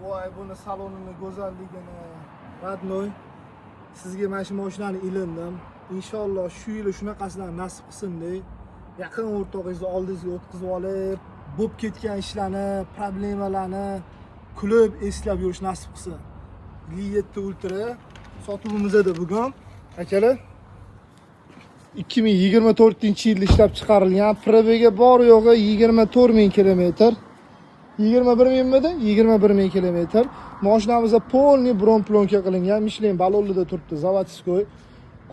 Voy, buni salonini go'zalligini, родной. Sizga mana shu mashinani ilindim. Inshaalloh shu yili shunaqasidan nasib qilsin de. Yaqin o'rtog'ingizni oldingizga o'tkazib olib, bo'lib ketgan ishlarni, problemalarni kulib eslab yurish nasib qilsin. Li 7 Ultra sotuvimizda bugun. Akalar, 2024-yilda ishlab chiqarilgan, пробег i bor yo'g'i 24 ming kilometr. 21 mingmidi? 21 ming kilometr. Mashinamizda полный бронеплёнка qilingan, Michelin balonida turibdi, заводской.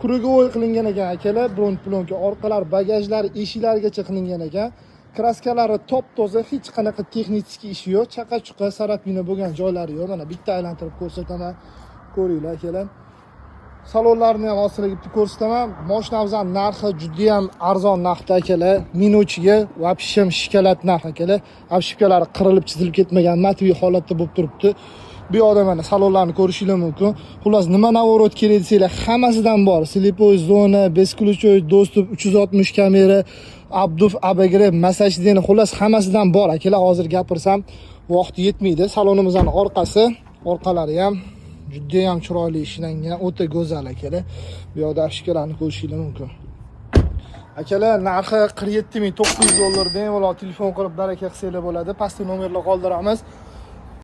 Круговой qilingan ekan, akalar, бронеплёнка, orqalar, bagajlar, eshiklarigacha qilingan ekan. Краска lari top toza, hech qanaqa texnik ishi yo'q, chaqa-chuqa, царапина bo'lgan joylari yo'q. Mana bitta aylantirib ko'rsataman. Ko'ringlar, akalar. Salonlarni ham hozir bitta ko'rsataman. Mashinamizni narxi juda ham arzon narxda, akalar. Minuvchiga вообще шоколад narx, akalar. Обшивка lari qirilib chizilib ketmagan, матовый holatda bo'lib turibdi. Bu yoqda mana salonlarni ko'rishinglar mumkin. Xullas, nima наворот kerak desanglar, hammasidan bor. Слепой зона, бесключевой доступ, 360 kamera, обдув, обогрев, massaj сиденья, xullas hammasidan bor, akalar. Hozir gapirsam vaqti yetmaydi. Salonimizning orqasi, orqalari ham juda ham chiroyli ishlangan, o'ta go'zal, akalar. Bu yoqda обшивка larni ko'rishinglar mumkin. Akalar, narxi 47 900 dollar. Bemalol telefon qilib baraka qilsanglar bo'ladi. Pastda nomerlar qoldiramiz.